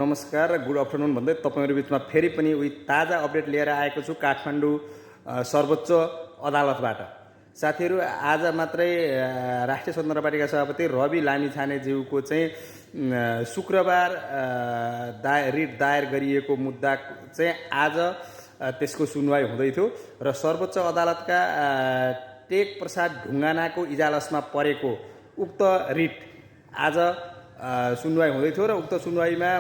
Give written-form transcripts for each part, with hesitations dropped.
नमस्कार र good afternoon भन्दै तपाईहरु बीचमा फेरि पनि उही ताजा अपडेट लिएर आएको छु काठमाडौँ सर्वोच्च अदालतबाट। साथीहरु, आज मात्रै राष्ट्रिय स्वतन्त्र पार्टीका सभापति रवि लामिछानेज्यूको चाहिँ शुक्रबार रिट दायर गरिएको मुद्दा चाहिँ आज त्यसको सुनवाई हुँदै थियो र सर्वोच्च अदालतका टेक प्रसाद ढुङ्गानाको इजालसमा परेको उक्त रिट आज सुनवाई हुँदै थियो र उक्त सुनवाईमा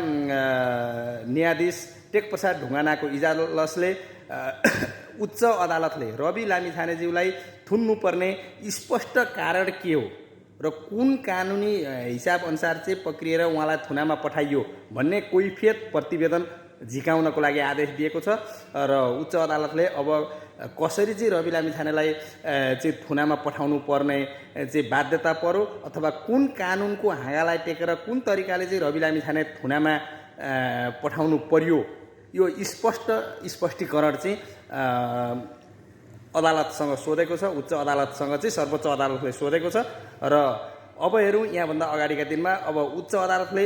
न्यायाधीश टेक प्रसाद ढुङ्गानाको इजालसले उच्च अदालतले रवि लामिछानेज्यूलाई थुन्नुपर्ने स्पष्ट कारण के हो र कुन कानुनी हिसाब अनुसार चाहिँ प्रक्रिया उहाँलाई थुनामा पठाइयो भन्ने कैफियत प्रतिवेदन झिकाउनको लागि आदेश दिएको छ र उच्च अदालतले अब कसरी चाहिँ रवि लामिछानेलाई चाहिँ थुनामा पठाउनु पर्ने चाहिँ बाध्यता पर्यो अथवा कुन कानुनको हाँगालाई टेकेर कुन तरिकाले चाहिँ रवि लामिछाने थुनामा पठाउनु पर्यो यो स्पष्टीकरण चाहिँ अदालतसँग सोधेको छ। उच्च अदालतसँग चाहिँ सर्वोच्च अदालतले सोधेको छ र अब हेरौँ यहाँभन्दा अगाडिका दिनमा अब उच्च अदालतले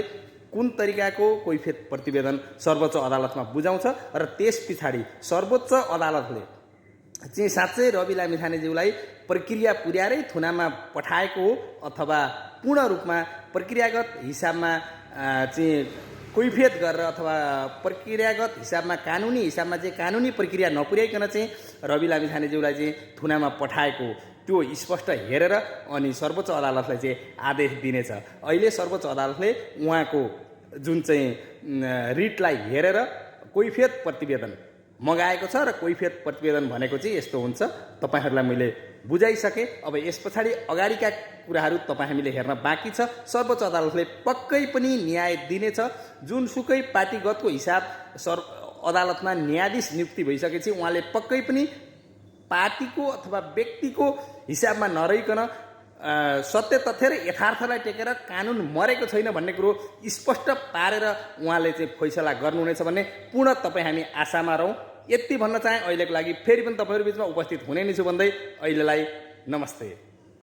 कुन तरिकाको कैफियत प्रतिवेदन सर्वोच्च अदालतमा बुझाउँछ र त्यस पछाडि सर्वोच्च अदालतले चाहिँ साँच्चै रवि लामिछानेज्यूलाई प्रक्रिया पुर्याएरै थुनामा पठाएको हो अथवा पूर्ण रूपमा प्रक्रियागत हिसाबमा चाहिँ कैफियत गरेर अथवा प्रक्रियागत हिसाबमा कानुनी चाहिँ कानुनी प्रक्रिया नपुर्याइकन चाहिँ रवि लामिछानेज्यूलाई चाहिँ थुनामा पठाएको त्यो स्पष्ट हेरेर अनि सर्वोच्च अदालतलाई चाहिँ आदेश दिनेछ। अहिले सर्वोच्च अदालतले उहाँको जुन चाहिँ रिटलाई हेरेर कैफियत प्रतिवेदन मगाएको छ र कैफियत प्रतिवेदन भनेको चाहिँ यस्तो हुन्छ। तपाईहरुलाई मैले बुझाइसकेँ। अब यस पछाडि अगाडिका कुराहरू तपाईँ हामीले हेर्न बाँकी छ। सर्वोच्च अदालतले पक्कै पनि न्याय दिनेछ। जुनसुकै पार्टीगतको हिसाब अदालतमा न्यायाधीश नियुक्ति भइसकेपछि उहाँले पक्कै पनि पार्टीको अथवा व्यक्तिको हिसाबमा नरहिकन सत्य तथ्य र यथार्थलाई टेकेर कानुन मरेको छैन भन्ने कुरो स्पष्ट पारेर उहाँले चाहिँ फैसला गर्नुहुनेछ भन्ने पूर्ण तपाईँ हामी आशामा रहौँ। यति भन्न चाहे अहिलेको लागि फेरि पनि तपाईहरु बीचमा उपस्थित हुने नै छु भन्दै अहिलेलाई नमस्ते।